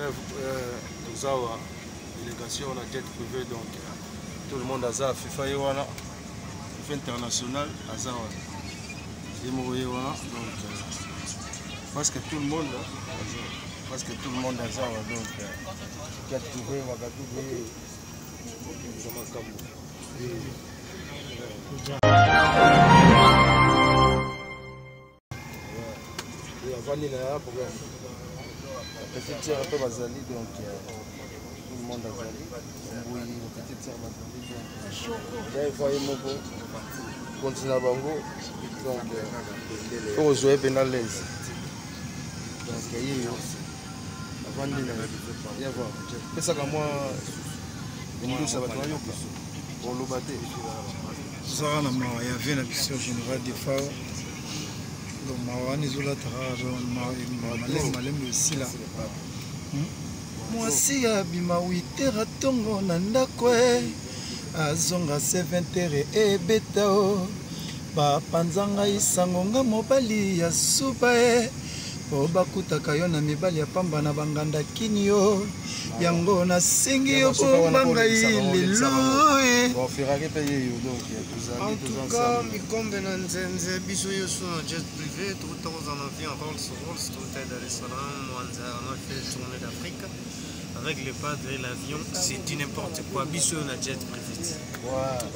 Toza wa délégation na jet privé, donc tout le monde aza. FIFA ye wana, FIFA international aza wana, ye moko ye wana. Donc presque tout le monde aza, presque tout le monde aza wa. Donc jet privé Wagadugu ye eza makambo. Avandi na ya problème, petite sœur mpe bazali, donc tout le monde azali. Mbui, petite sœur bazali, donc ya evoye moko konti na bango. Donc po kozwa ye mpena l'aise. Donc ye yo avandi na ya va pesaka mwa mindusa, bato bayoka oloba te. Tozalaka na mawa ya vie na biso, général Defao. Donc mawa wana ezolataka malembe malembe esila. Mwasi abima 8 heures ntongo na ndako e, azonga 7 heures ebeta o. Bapanza ngai sango nga mobali ya suba e, po bakutaka yo na mibali ya pamba na banganda kini yo. Yango nasengi yo bomba ngai lelo e. Bon, Ferrari mpe ye yo, donc tozali. En tout cas, mikombe na nzenze, biso nyonso na jet privé. Touta kozala na vie en Rolls Rolls, touta Dar es Salaam, Mwanza, on a fait tournée d'Afrique avec le padre et l'avion, c'est du n'importe quoi. Biso na jet privé,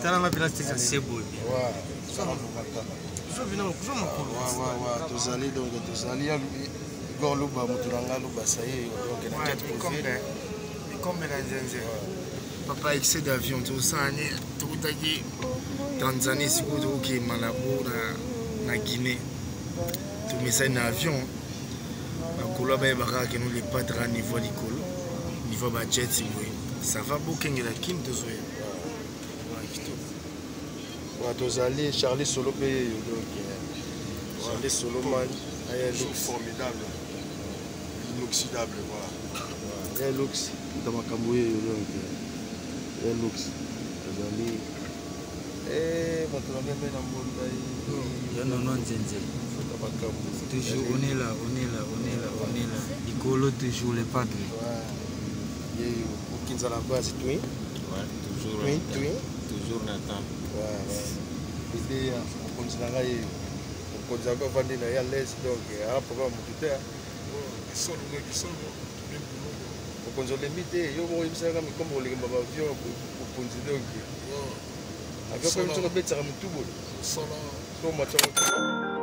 talanga mpena teka se boye. Zwa makolo. Tozali, donc tozali ya Igor Luba, moto na ngai Luba sa ye, donc na jet privé. Mikombe na nzenze, papa, excès d'avion tosani. Tokutaki Tanzanie, sikoyo tokokee Malabo na Guinée. Tomesani na avion, bakolo bayebaka keno le padre a niveau ya likolo, niveau ya bajet boye. Ça va, bokengela kini, tozoya kitoko. Ouais, tozali Charlie Solo mpe ye yo, donc Charlie Solo man aya lux. Formidable, inoxydable, voilà. Ya lux ta makambo ye yo, donc ya lux tozali bato na ngai mpe na mbonda. Ya nono nzenze. Ta makambo. Toujours on est là, on est là, on est là, on est là, likolo toujours le padre. Ye yo okinza na base twin. Ouais, toujours. Twin twin. Toujours Nathan. Ide ya mokonzi na ngai ye, mokonzi yango avandi na ye à l'aise, donc aa problème motu te. Mokonzi olembi te, yo moko oyebisaka mikombo kolinga baavion. Mokonzi, donc avion mpe soki obetisaka motu boye so matiango.